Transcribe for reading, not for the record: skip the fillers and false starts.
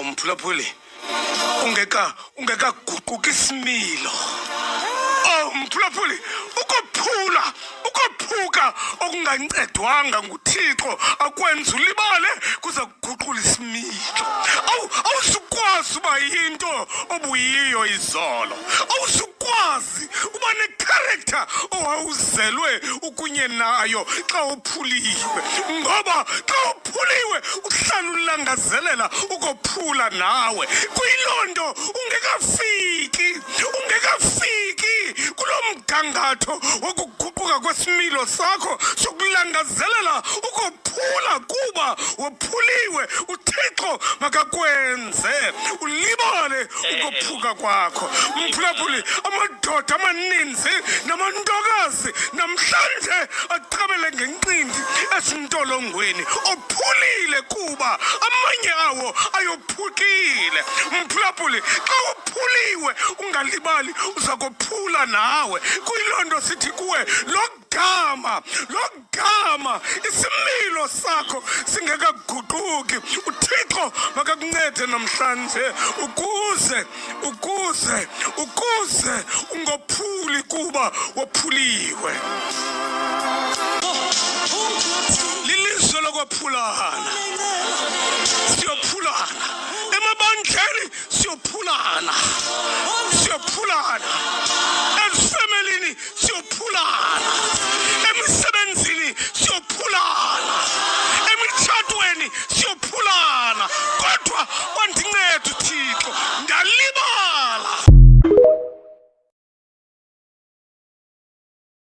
Awumphulaphuli, ungeka ungekaguquki isimilo. Oh mphulaphuli, ukophula, ukophuka okungancedwanga nguThixo akwenza ulibale kuza kuguqula isimilo. Awu, awuzukwazi uba yinto obuyiyo izolo. Awuzukwazi uba necharacter owawuzelwe ukunye nayo xa uphuliwe, ngoba xa uphuliwe uhlala ulangazelela ukophula nawe. Kuyiloo nto ungekafiki, ungekafiki kuloo mgangatho wokuguquka kwesimilo sakho sokulangazelela ukophula, kuba wophuliwe. UThixo makakwenze ulibale ukophuka kwakho. Mphulaphuli, amadoda amaninzi namantokazi namhlanje aqabele ngenqindi esintolongweni ophulile, kuba amanye awo ayophukile. Mphulaphuli, xa uphuliwe ungalibali, uza kophula nawe. Kuyiloo nto sithi kuwe, lo gama, lo gama isimilo sakho singekaguquki, uThixo makakuncede namhlanje ukuze ukuze ukuze ungophuli, kuba wophuliwe. Lilizwe lokophulana, siyophulana emabandleni, siyophulana, siyophulana ezifemelini, siyophulana.